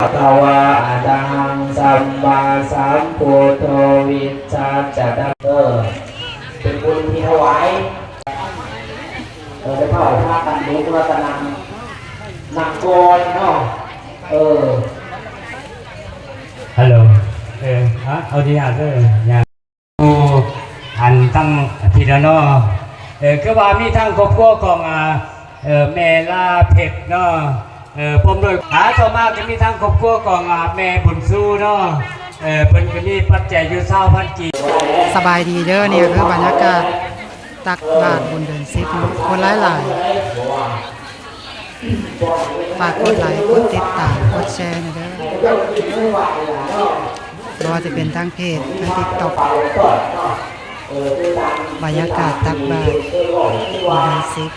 ພະວາ ອະລະຫັງ ສຳມາສຳພຸດໂທ ວິດຊາຈະດຳ ເອີ ເປັນບຸນທີ່ຖວາຍ ເອີ ໄດ້ເຂົ້າພາກັນລຸກ ແລ້ວກໍນັ່ງ ນັ່ງກ່ອນເນາະ ເອີ ຮັລໂຫຼ ເອີ ອາ ເອົາທີ່ຍາກເດີ ຍາກ ຢູ່ອັນທັງພີ້ແລ້ວເນາະ ເອີ ຄືວ່າມີທັງຄອບຄົວຂອງ ອາ ເອີ ແມ່ລາເພັດເນາະ ເອີ ພ້ອມດ້ວຍ ອາ ຕໍ່ມາກໍມີທັງຄອບຄົວຂອງ ອາ ແມ່ບຸນຊູເນາະ ເອີ ເພິ່ນກໍມີປັດໄຈຢູ່ຊາວພັນກີບ. ສະບາຍດີເດີ ນີ້ກໍຄືບັນຍາກາດຕັກບາດບຸນເດືອນສິບເນາະ ຄົນຫຼາຍໆ. ຝາກກົດໄລ ກົດຕິດຕາມ ກົດແຊແດ່ເດີ ບໍ່ວ່າຈະເປັນທາງເພຈ ທາງຕິກຕັອກ ບັນຍາກາດຕັກບາດວັນທີສິບ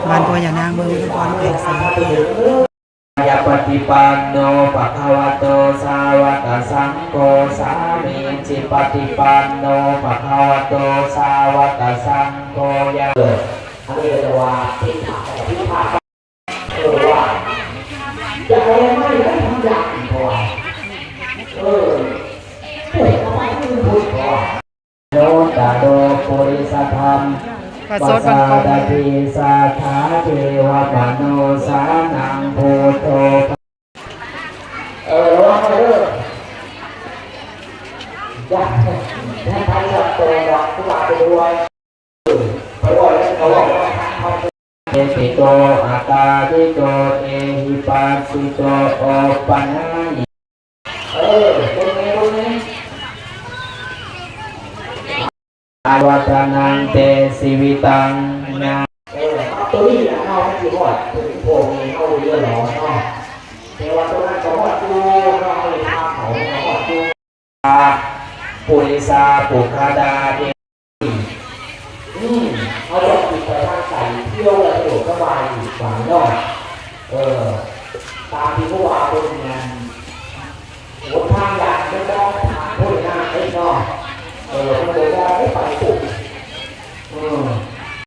ບ້ານພໍ່ຍານາງ ເມືອງອຸທຸມພອນ ແຂວງສະຫວັນນະເຂດ. ຍາປະຕິປັນໂນ ພະຄະວະໂຕ ສາວະກະສັງໂຄ ສາມີຈິປະຕິປັນໂນ ພະຄະວະໂຕ ສາວະກະສັງໂຄ ຍາ ອັນນີ້ກໍຈະວ່າຜິດພາດ ຜິດພາດ ເອີ ວ່າ ຢ່າເອົາໄມ້ໄດ້ທຳຢ່າງ ເພາະວ່າ ເອີ ເອີ ເອົາໄປຄືພຸດ ເພາະວ່າ ໂນຕະໂລ ປຸລິສະທຳ ປະສາດ ປະສາດ ດາທິ ສັດຖາ ເທວະມະນຸສສານັງ ພຸດໂທ ເອີ ລະວັງເດີ ຢ່າ ຢ່າໃຜສັກໂຕດອກ ຄືວ່າໄປດ້ວຍ ເອີ ໄປດ້ວຍ ເອີ ເອຫິໂຕ ອາກາລິໂກ ເອຫິປັດສິໂກ ໂອປະນາຍິ ເອີ ເບິ່ງແນ່ ເບິ່ງແນ່ ອາຍຸວັດທະນັງ ເຕ ຊີວິຕັງ ຍະ ເອີ ເອົາໂຕນີ້ລະເນາະ ມັນຊິຮອດເຖິງພວກນີ້ເຮົາເຫຼືອຫຼໍເນາະ ແຕ່ວ່າໂຕນັ້ນກໍຮອດຢູ່ເນາະ ເຮົາໄດ້ຖາມເຂົາ ມັນກໍຮອດຢູ່ ອາ ປຸລິສາ ປຸກຄະລາ ເອ ອືມ ເຮົາຕ້ອງຄິດໄປທາງໄກ ທ່ຽວແລ້ວສະດວກສະບາຍອີກ ວ່າເນາະ ເອີ ຕາມທີ່ຜູ້ວ່າເພິ່ນນັ້ນ ຫົນທາງຢ່າງເປັນດອກທາງໂພດນາເດ້ເນາະ ເອີ ມັນບໍ່ໄດ້ໄປປຸບ ເອີ